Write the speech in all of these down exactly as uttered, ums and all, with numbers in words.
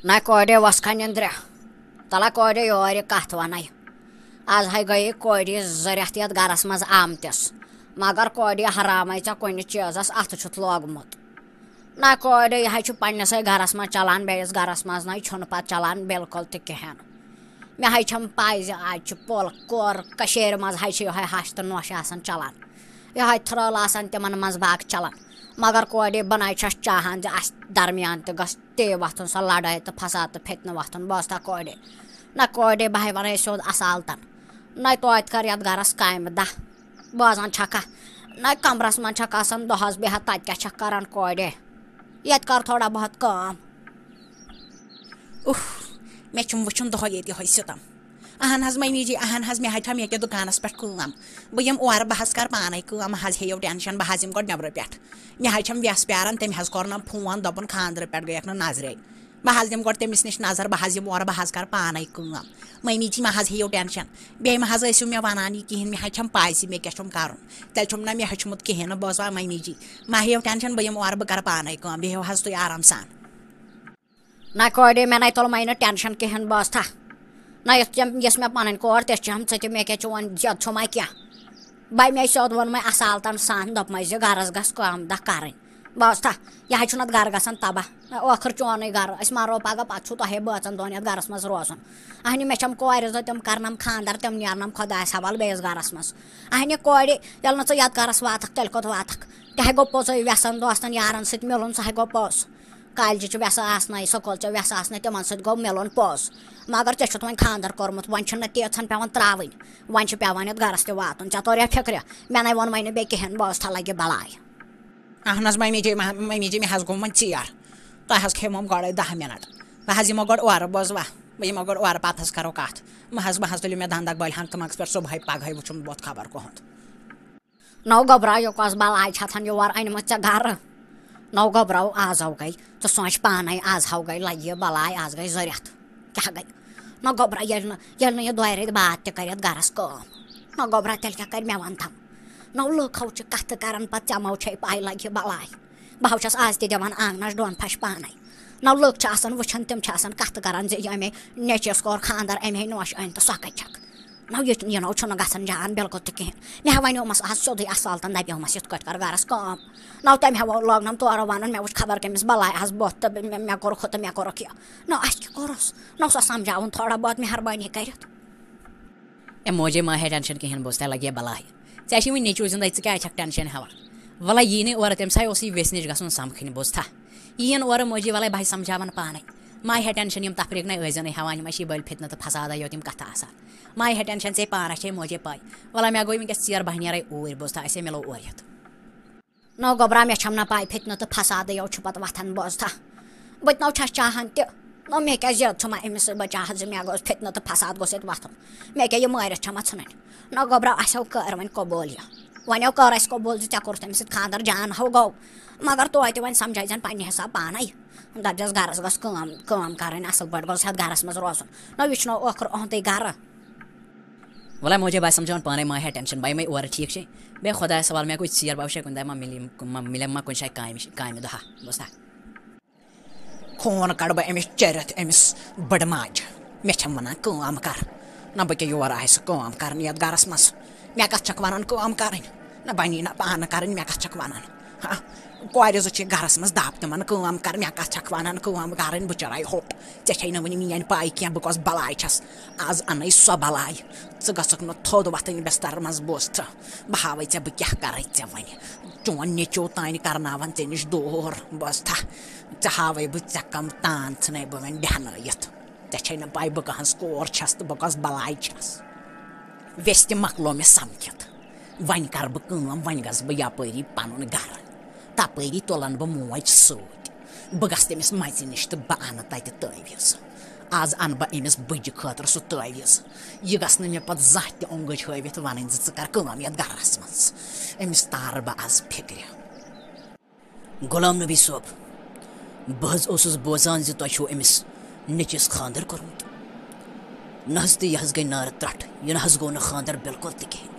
نَے کورے وۄژھ کھا نِندرِ؟ تَلہ کورے یورٕ کَتھ وَنَے۔ آز ہَے گٔیے کورِ زٕ رٮ۪تھ یَتھ گَرَس منٛز آمتِس، مگر کورِ حرامَے ژےٚ کُنہِ چیٖزَس اَتھٕ چھُتھ لوگمُت۔ نَے کورے، یہِ ہَے چھُ پنٛنِسٕے گَرَس منٛز چَلان، بیٚیِس گَرَس منٛز نَے چھُنہٕ پَتہٕ چَلان بِلکُل تہِ کِہیٖنۍ۔ مےٚ ہَے چھَم پَے زِ آز چھُ پوٚل کور کٔشیٖرِ منٛز ہَے چھِ یِہوٚے ہَش تہٕ نۄش آسان چَلان، یِہوٚے تھرٛٲل آسان تِمَن منٛز باغ چَلان۔ مگر کورِ، بہٕ نَے چھَس چاہان زِ اَسہِ درمیان تہِ گٔژھ تے وۄتھُن سۄ لڑٲے تہٕ فساد تہٕ فتنہٕ وۄتھُن۔ بوزتھا کورے؟ نہ کورے، بہٕ ہے ونے سیوٚد اصالتن۔ نہ توتہِ کر یتھ گرس کامہِ دہ۔ بوزان چھکھا؟ نہ کمرس منٛز چھکھ آسان دۄہس بِہتھ، تتہِ کیٛاہ چھکھ کران کورے؟ یتہِ کر تھوڑا بہت کٲم۔ اُف، مےٚ چھُم وٕچھُن دۄہے ییٚتہِ یِہوٚے سِتم۔ اہن حظ ممی جی، اہن حظ، مےٚ حظ چھےٚ ییٚکیٛاہ دُکانَس پٮ۪ٹھ کٲم۔ بہٕ یِمہٕ اورٕ، بہٕ حظ کَرٕ پانَے کٲم، مہ حظ ہیٚیِو ٹٮ۪نشَن، بہٕ حظ یِمہٕ گۄڈٕ نٮ۪برٕ پٮ۪ٹھ۔ مےٚ حظ چھَم وٮ۪س پیاران، تٔمۍ حظ کوٚرنَم فون، دوٚپُن خانٛدرٕ پٮ۪ٹھ گٔیَکھ نہٕ نظرے۔ بہٕ حظ دِمہٕ گۄڈٕ تٔمِس نِش نظر، بہٕ حظ یِمہٕ اورٕ، بہٕ حظ کَرٕ پانَے کٲم۔ ممی جی، مہ حظ ہیٚیِو ٹٮ۪نشَن، بیٚیہِ مہ حظ ٲسِو مےٚ وَنان یہِ کِہیٖنۍ، مےٚ حظ چھَم پَے زِ مےٚ کیٛاہ چھُم کَرُن۔ تیٚلہِ چھُم نہ مےٚ ہیوٚچھمُت کِہیٖنۍ نہٕ، بوزوا ممی جی؟ مہ ہیٚیِو ٹٮ۪نشَن، بہٕ یِمہٕ اورٕ، بہٕ کَرٕ پانَے کٲم، بیٚہِو حظ تُہۍ آرام سان۔ نہ کورے، مےٚ نَے تُلمَے نہٕ ٹٮ۪نشَن کِہیٖنۍ، بوزتھا؟ نہ یۄس ژےٚ، یۄس مےٚ پَنٕنۍ کور، تِژھ چھَم ژٕ تہِ، مےٚ کیٛاہ چھُ وۄنۍ زیادٕ چھُمَے کینٛہہ۔ بَے مےٚ سیوٚد ووٚنمَے اَصالتَن سان، دوٚپمَے زِ گَرَس گژھ کٲم دَہ کَرٕنۍ، بوزتھا؟ یہِ حظ چھُنہٕ اَتھ گَرٕ گژھان تباہ۔ نہ ٲخٕر چونُے گَرٕ، أسۍ مَرو پَگاہ، پَتہٕ چھُو تۄہے بٲژَن دۄن یَتھ گَرَس منٛز روزُن۔ اَہنہِ مےٚ چھَم کورِ زٕ، تِم کَرنَم خانٛدَر، تِم نیرنَم خۄدایَس حوالہٕ بیٚیِس گَرَس منٛز۔ اَہنہِ کورِ، ییٚلہِ نہٕ ژٕ یَتھ گَرَس واتَکھ، تیٚلہِ کوٚت واتَکھ؟ تہِ ہے گوٚو پوٚزُے، وٮ۪سَن دوستَن یارَن سۭتۍ مِلُن، سُہ ہے گوٚو پوٚز۔ کالجہِ چھِ وٮ۪سہٕ آسنَے، سکوٗل چھِ وٮ۪سہٕ آسنَے، تِمَن سۭتۍ گوٚو مِلُن پوٚز۔ مگر ژےٚ چھُتھ وۄنۍ خانٛدَر کوٚرمُت، وۄنۍ چھُنہٕ تیٖژہَن پٮ۪وان ترٛاوٕنۍ، وۄنۍ چھِ پٮ۪وان یَتھ گَرَس تہِ واتُن۔ ژےٚ توٚریا فِکرِ؟ مےٚ نَے ووٚنمَے نہٕ بیٚیہِ کِہیٖنۍ، بہٕ ٲسٕس تھَلَگہِ بَلاے۔ اہن حظ ممی جی، مہ-، ممی جی، مےٚ حظ گوٚو وۄنۍ ژیر، تۄہہِ حظ کھیوٚمَم گۄڈَے دَہ مِنَٹ۔ بہٕ حظ یِمو گۄڈٕ اورٕ، بوزوا؟ بہٕ یِمو گۄڈٕ اورٕ، پَتہٕ حظ کَرو کَتھ۔ مہ حظ، مہ حظ تُلِو مےٚ دَنٛدَگ بٔلۍ ہنٛگتہٕ منٛگَس پٮ۪ٹھ، صُبحٲے پَگہٲے وٕچھُن بہٕ خبر کُہُنٛد۔ نو گوٚبرا، یہِ کۄس بلاے چھِ اتھن یور أنمٕژ ژےٚ گرٕ؟ نو گوٚبرا، آز ہاو گٔے، ژٕ سونٛچ پانے، آز ہاو گٔے لگہِ یہِ بلاے، آز گٔے زٕ رٮ۪تھ۔ کیٛاہ گٔے؟ نو گوٚبرا، ییٚلہِ نہٕ، ییٚلہِ نہٕ یہِ دۄیہِ رٮ۪تۍ بعد تہِ کرِ یتھ گرس کٲم۔ نو گوٚبرا، تیٚلہِ کیٛاہ کرِ مےٚ ون تم؟ نو لُکھ ہاو چھِ کتھٕ کران، پتہٕ ژےٚ مو چھے پاے لگہِ یہِ بلاے۔ بہٕ ہاو چھَس آز تہِ دِوان آنٛگنَس ڈوٚن پھَش پانَے۔ نہ لُکھ چھِ آسان وٕچھان، تِم چھِ آسان کَتھٕ کَران زِ یہِ اَمے نیٚچوِس کوٚر خانٛدَر، اَمے نوش أنۍ تہٕ سۄ کَتہِ چھَکھ؟ نہ یہِ، یہِ نو چھُنہٕ گژھان جان بِلکُل تہِ کِہیٖنۍ۔ مےٚ ہا وَنیومَس آز سیوٚدُے اَصالتَن، دَپیومَس یِتھ کٲٹھۍ کَر گَرَس کٲم۔ نہ تٔمۍ ہا لوگنَم تورٕ وَنُن، مےٚ وٕچھ خبر کٔمِس بَلاے آز بۄتھ تہٕ مےٚ، مےٚ کوٚرُکھ ہُہ تہٕ مےٚ کوٚرُکھ یہِ۔ نہ اَسہِ کیٛاہ کوٚرُس؟ نہ سۄ سَمجھاوُن تھوڑا بہت مہربٲنی کٔرِتھ۔ اے موجے، ما ہے ٹینشن کِہیٖنۍ، بوز، تۄہہِ لگہِ بلاے۔ ژےٚ چھِ وٕنہِ نیٚچوٗ زِندَے، ژٕ کیٛازِ چھَکھ ٹینشن ہٮ۪وان؟ وَلَے یی نہٕ اورٕ، تٔمِس ہاے اوس یہِ ویٚژھِ نِش گژھُن سَمکھٕنۍ، بوز تھا۔ یِیِن اورٕ موجی، وَلَے بہٕ ہے سَمجھاوَن پانَے۔ ما ہے ٹینشن، یِم تفریٖق نَے ٲسۍ زَنٕے ہٮ۪وان، یِم ہا چھِ بٔلۍ فِتنہٕ تہٕ فسادَے یوت، یِم کَتھٕ آسان۔ ما ہے ٹینشن، ژےٚ پانَس چھے موجے پَے۔ وَلَے مےٚ گوٚو وٕنۍکٮ۪س ژیر، بہٕ ہا نیرَے اوٗرۍ، بوز تھا، أسے مِلو اورٕ یَتھ۔ نو گوٚبرا، مےٚ چھَم نہ پاے، فِتنہٕ تہٕ فسادٕے یوت چھُ پتہٕ وۄتھان، بوز تھا۔ بہٕ تہِ نو چھَس چاہان تہِ۔ نو مےٚ کیٛاہ زیادٕ چھُ ما أمِس سۭتۍ، بہٕ چاہہٕ زِ مےٚ گوٚژھ فِتنہٕ تہٕ فساد گوٚژھ ییٚتہِ وۄتھُن۔ مےٚ کیٛاہ یہِ مٲرِتھ چھَما ژھٕنٕنۍ؟ نو گوٚبرا، اَسہِ ہو کٔر وۄنۍ قبوٗل یہِ۔ وۄنۍ ہو کٔر اَسہِ قبوٗل زِ ژےٚ کوٚرُتھ أمِس سۭتۍ خانٛدر، جان ہو گوٚو۔ مگر توتہِ وۄنۍ سمجھٲے زٮ۪ن پننہِ حساب پانے۔ دَپزٮ۪س گرس گٔژھ کٲم، کٲم کرٕنۍ، اصل پٲٹھۍ گوٚژھ ہیٚتھ گرس منٛز روزُن۔ نو یہِ چھُنو ٲخٕر اُہُنٛدُے گرٕ۔ وَلَے موجے، بہٕ سمجھاوان پانَے، ما ہے ٹینشن، بہٕ یِمَے اورٕ، ٹھیٖک چھے؟ بیٚیہِ خۄدایَس حوالہٕ، مےٚ گوٚو ژیر، بہٕ وٕچھے کُنہِ دۄہ ما مِلہِ، ما مِلہِ ما کُنہِ جایہِ کامہِ، کامہِ دۄہا، بوزتھا۔ خوٗن کَڑٕ بہٕ أمِس چٔرِتھ، أمِس بٔڑٕ ماجہِ۔ مےٚ چھَم وَنان کٲم کَر، نہ بہٕ کیٛاہ یور آسہِ کٲم کَرٕنۍ یَتھ گَرَس منٛز؟ مےٚ کَتھ چھَکھ وَنان کٲم کَرٕنۍ؟ نہ بَنی نہ پانہٕ کَرٕنۍ، مےٚ کَتھ چھَکھ وَنان؟ ہا، کورِ زٕ چھِ گَرَس منٛز دَب تِمَن کٲم کَر، مےٚ کَتھ چھَکھ وَنان کٲم کَرٕنۍ؟ بہٕ چَرایہِ ہوٚٹ۔ ژےٚ چھے نہٕ وٕنہِ میٛٲنۍ پاے کینٛہہ، بہٕ کۄس بلاے چھَس۔ آز اَنَے سۄ بلاے۔ ژٕ گژھکھ نہٕ تھوٚد وۄتھٕنۍ بستر منٛز، بوز ژٕ۔ بہٕ ہاوَے ژےٚ بہٕ کیٛاہ کَرَے ژےٚ وۄنۍ۔ چون نیٚچو تانۍ کَرناوَن ژےٚ نِش دوٗر، بوز تھا۔ ژےٚ ہاوَے بہٕ ژےٚ کَم تان ژھٕنَے بہٕ وۄنۍ بیٚہنٲیِتھ۔ ژےٚ چھے نہٕ پاے بہٕ کٕہٕنٛز کور چھَس تہٕ بہٕ کۄس بلاے چھَس۔ ویٚسہِ تہِ مۄکلو مےٚ سَمکھِتھ۔ وۄنۍ کَرٕ بہٕ کٲم، وۄنۍ گژھٕ بہٕ یَپٲری پَنُن گَرٕ۔ تَپٲری تُلَن بہٕ موج سۭتۍ۔ بہٕ گژھٕ تٔمِس مَژِ نِش تہٕ بہٕ اَنہٕ تَتہِ تٲویٖز۔ آز اَنہٕ بہٕ أمِس بٕجہِ خٲطرٕ سُہ تٲویٖز۔ یہِ گژھِ نہٕ مےٚ پَتہٕ زانٛہہ تہِ اوٚنٛگٕج ہٲوِتھ وَنٕنۍ زِ ژٕ کَر کٲم یَتھ گَرَس منٛز۔ أمِس تارٕ بہٕ آز فِکرِ۔ غلام نبی صٲب، بہٕ حظ اوسُس بوزان زِ تۄہہِ چھُو أمِس نیٚچوِس خانٛدر کوٚرمُت۔ نہ حظ، تہٕ یہِ حظ گٔے نارٕ ترٛٹھ، یہِ نہ حظ گوٚو نہٕ خانٛدر بِلکُل تہِ کِہیٖنۍ۔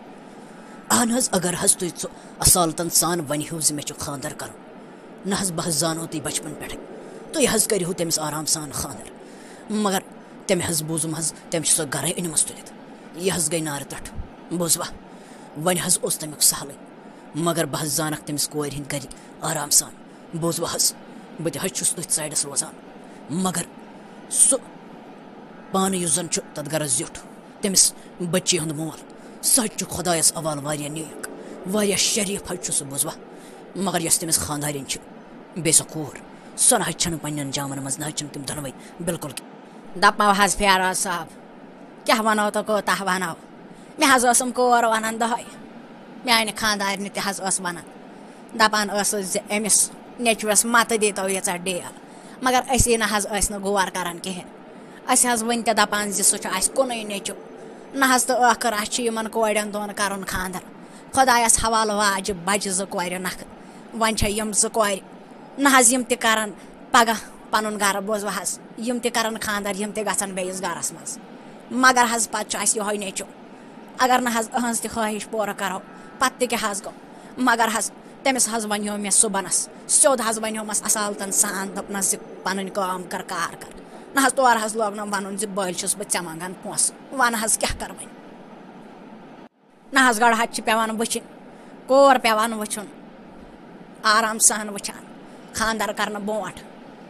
اہن حظ، اگر حظ تُہۍ ژٕ اصالتن سان ونہِ ہِو زِ مےٚ چھُ خانٛدر کرُن، نہ حظ، بہٕ حظ زانو تُہۍ بچپن پٮ۪ٹھے۔ تُہۍ حظ کٔرِو تٔمِس آرام سان خانٛدر۔ مگر تٔمۍ حظ بوٗزُم حظ، تٔمۍ چھُ سۄ گرے أنمٕژ تُلِتھ۔ یہِ حظ گٔے نارٕ تَٹھ۔ بوٗزوا؟ وۄنۍ حظ اوس تَمیُک سہلٕے۔ مگر بہٕ حظ زانَکھ تٔمِس کورِ ہِنٛدۍ گرِکۍ آرام سان۔ بوٗزوا حظ؟ بہٕ تہِ حظ چھُس أتھۍ سایڈَس روزان۔ مگر سُہ پانہٕ یُس زَن چھُ تَتھ گرَس زیُٹھ، تٔمِس بٔچی ہُنٛد مول، سُہ حظ چھُ خۄدایَس حوالہٕ واریاہ نیک، واریاہ شریٖف حظ چھُ سُہ، بوٗزوا؟ مگر یۄس تٔمِس خانٛدارِنۍ چھِ، بیٚیہِ سۄ کوٗر، سۄ نہ حظ چھَنہٕ پنٛنٮ۪ن جامَن منٛز، نہ حظ چھِنہٕ تِم دۄنوَے بِلکُل کینٛہہ۔ دَپمو حظ فیروز صٲب، کیٛاہ وَنو تہٕ کوٗتاہ وَنو؟ مےٚ حظ ٲسٕم کور وَنان دۄہَے، میٛانہِ خانٛدارنہِ تہِ حظ ٲس وَنان، دَپان ٲسٕس زِ أمِس نیٚچوِس مَتہٕ دیٖتو ییٖژاہ ڈیل، مگر أسی نہ حظ ٲسۍ نہٕ غور کَران کِہیٖنۍ۔ أسۍ حظ وٕنہِ تہِ دَپان زِ سُہ چھُ اَسہِ کُنُے نیٚچوٗ۔ نہ حظ تہٕ ٲخٕر اَسہِ چھِ یِمَن کورٮ۪ن دۄن کَرُن خانٛدر۔ خۄدایَس حوالہٕ واجہِ بَجہِ زٕ کورِ نَکھٕ۔ وۄنۍ چھےٚ یِم زٕ کورِ۔ نہ حظ یِم تہِ کَرَن پَگاہ پَنُن گَرٕ، بوزوٕ حظ، یِم تہِ کَرَن خانٛدر، یِم تہِ گژھن بیٚیِس گَرَس منٛز۔ مگر حظ پَتہٕ چھُ اَسہِ یِہوٚے نیٚچوٗ۔ اگر نہٕ حظ أہٕنٛز تہِ خٲہِش پوٗرٕ کَرو، پَتہٕ تہِ کیٛاہ حظ گوٚو؟ مگر حظ تٔمِس حظ وَنیو مےٚ صُبحَنَس، سیوٚد حظ وَنیومَس اَصالتَن سان، دوٚپنَس زِ پَنٕنۍ کٲم کَر، کار کَر۔ نہ حظ تورٕ حظ لوگنَم وَنُن زِ بٔلۍ چھُس بہٕ ژےٚ منٛگان پونٛسہٕ۔ وَن حظ کیٛاہ کَرٕ وۄنۍ؟ نہ حظ، گۄڈٕ حظ چھِ پٮ۪وان وٕچھِنۍ، کور پٮ۪وان وٕچھُن، آرام سان وٕچھان خانٛدر کَرنہٕ برونٛٹھ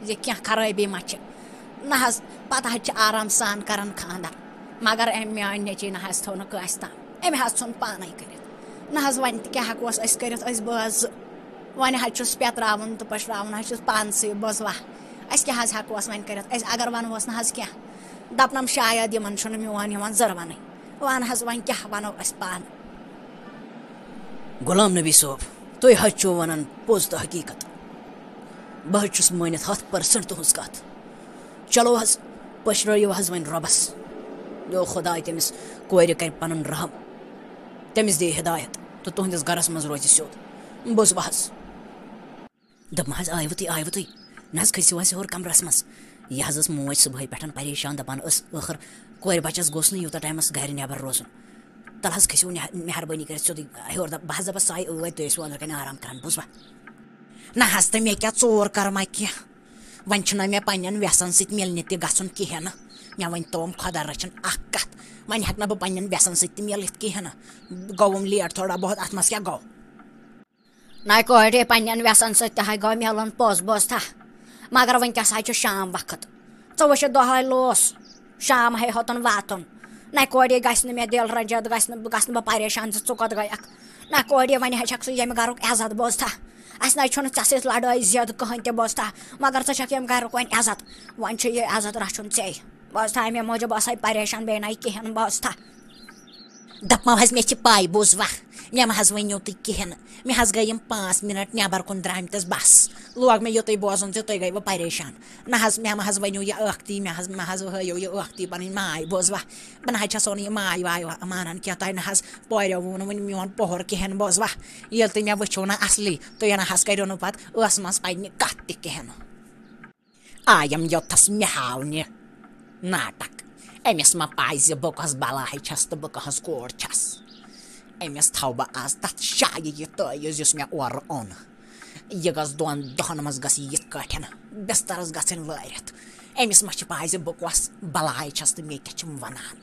زِ کینٛہہ خرٲبی ما چھِ۔ نہ حظ، پَتہٕ حظ چھِ آرام سان کَران خانٛدر۔ مگر أمۍ میٛانۍ نیٚچِی نہ حظ تھوٚو نہٕ کٲنٛسہِ تام، أمۍ حظ ژھُن پانَے کٔرِتھ۔ نہ حظ، وۄنۍ تہِ کیٛاہ ہٮ۪کوس أسۍ کٔرِتھ، أسۍ بٲژ زٕ؟ وۄنۍ حظ چھُس پٮ۪تراوُن تہٕ پٔشراوُن حظ چھُس پانسٕے، بوزوا؟ أسۍ کیٛاہ حظ ہٮ۪کوس وۄنۍ کٔرِتھ؟ أسۍ اگر وَنہوس نہ حظ کینٛہہ، دَپنَم شاید یِمَن چھُنہٕ میون یِوان زٕروَنٕے۔ وَن حظ وۄنۍ کیٛاہ وَنو أسۍ پانہٕ؟ غلام نبی صٲب، تُہۍ حظ چھِو وَنان پوٚز تہٕ حقیٖقت۔ بہٕ حظ چھُس مٲنِتھ ہَتھ پٔرسَنٛٹ تُہٕنٛز کَتھ۔ چلو حظ، پٔشرٲیِو حظ وۄنۍ رۄبَس۔ یو خۄداے تٔمِس کورِ کَرِ پَنُن رحم، تٔمِس دِیہِ ہدایت تہٕ تُہٕنٛدِس گَرَس منٛز روزِ سیوٚد۔ بوٗزوا حظ؟ دوٚپمَس حظ، آیوٕ تُہۍ، آیوٕ تُہۍ؟ نہ حظ، کھٔسِو حظ ہیوٚر کَمرَس منٛز۔ یہِ حظ ٲس موج صُبحٲے پٮ۪ٹھ پریشان، دَپان ٲس، ٲخٕر کورِ بَچَس گوٚژھ نہٕ یوٗتاہ ٹایمَس گَرِ نٮ۪بَر روزُن۔ تَلہٕ حظ کھٔسِو نہ-، مہربٲنی کٔرِتھ سیوٚدُے ہیوٚر۔ دَپ-، بہٕ حظ دَپَس، سۄے ٲدۍ، تُہۍ ٲسِو أنٛدرٕ کَنہِ آرام کَران، بوٗزوا؟ نہ حظ، تہٕ مےٚ کیٛاہ ژوٗر کٔرما کینٛہہ؟ وۄنۍ چھُنہ مےٚ پنٛنٮ۪ن وٮ۪سَن سۭتۍ مِلنہِ تہِ گژھُن کِہیٖنۍ نہٕ۔ مےٚ ؤنۍ توم خۄدا رٔچھِن اَکھ کَتھ، وۄنۍ ہٮ۪کہٕ نہٕ بہٕ پنٛنٮ۪ن وٮ۪سَن سۭتۍ تہِ مِلِتھ کِہیٖنۍ نہٕ۔ گوٚوُم لیٹ تھوڑا بہت، اَتھ منٛز کیٛاہ گوٚو؟ نَے کورِ، پنٛنٮ۪ن وٮ۪سَن سۭتۍ تہِ ہَے گوٚو مِلُن پوٚز، بوزتھا؟ مگر وٕنۍکٮ۪س ہَے چھُ شام وقت۔ ژٕ وٕچھِ دۄہَے لوس، شام ہَے ہوٚتَن واتُن۔ نَے کورِ، گژھِ نہٕ مےٚ دِل رنجت، گژھِ نہٕ، بہٕ گژھٕ نہٕ بہٕ پریشان زِ ژٕ کوٚت گٔیَکھ۔ نَے کورِ، وۄنۍ ہَے چھَکھ ژٕ ییٚمہِ گَرُک عزت، بوزتھا؟ اَسہِ نَے چھُنہٕ ژےٚ سۭتۍ لڑٲے زیادٕ کٕہٕنۍ تہِ، بوزتھا؟ مگر ژٕ چھَکھ ییٚمہِ گَرُک وۄنۍ عزت۔ وۄنۍ چھُ یہِ عزت رَچھُن ژےٚ۔ بوزتھا، اَمے موٗجوٗب ٲسَے پریشان، بیٚیہِ نَے کِہیٖنۍ، بوزتھا؟ دَپمو حظ، مےٚ چھِ پَے، بوٗزوا؟ مےٚ مہ حظ ؤنِو تُہۍ کِہیٖنۍ نہٕ۔ مےٚ حظ گٔے یِم پانٛژھ مِنَٹ نٮ۪بَر کُن درٛامتِس، بَس۔ لوگ مےٚ یُتُے بوزُن زِ تُہۍ گٔیوٕ پریشان۔ نہ حظ، مےٚ مہ حظ ؤنِو یہِ ٲختی، مےٚ حظ، مہ حظ ہٲیِو یہِ ٲختی پَنٕنۍ ماے، بوٗزوا؟ بہٕ نہ حظ چھَسو نہٕ یہِ ماے واے وا-، مانان کینٛہہ۔ تۄہہِ نہ حظ پوریو ووٚن وُنہِ میون پوٚہَر کِہیٖنۍ، بوٗزوا؟ ییٚلہِ تُہۍ مےٚ وٕچھِو نہ اَصلی، تُہۍ نہ حظ کٔرِو نہٕ پَتہٕ ٲسہٕ منٛز پنٛنہِ کَتھ تہِ کِہیٖنۍ نہٕ۔ آیم یوٚتَس مےٚ ہاونہِ۔ ناٹک۔ أمِس ما پَے زِ بہٕ کۄس بَلاے چھَس تہٕ بہٕ کٕہٕنٛز کوٗر چھَس؟ أمِس تھاوٕ بہٕ آز تَتھ جایہِ یہِ تٲویٖز یُس مےٚ اورٕ اوٚن۔ یہِ گٔژھ دۄن دۄہَن منٛز گٔژھ یہِ یِتھ کٲٹھۍ بِستَرَس گژھٕنۍ وٲرِتھ۔ أمِس ما چھِ پَے زِ بہٕ کۄس بَلاے چھَس تہٕ مےٚ کیٛاہ چھِم وَنان؟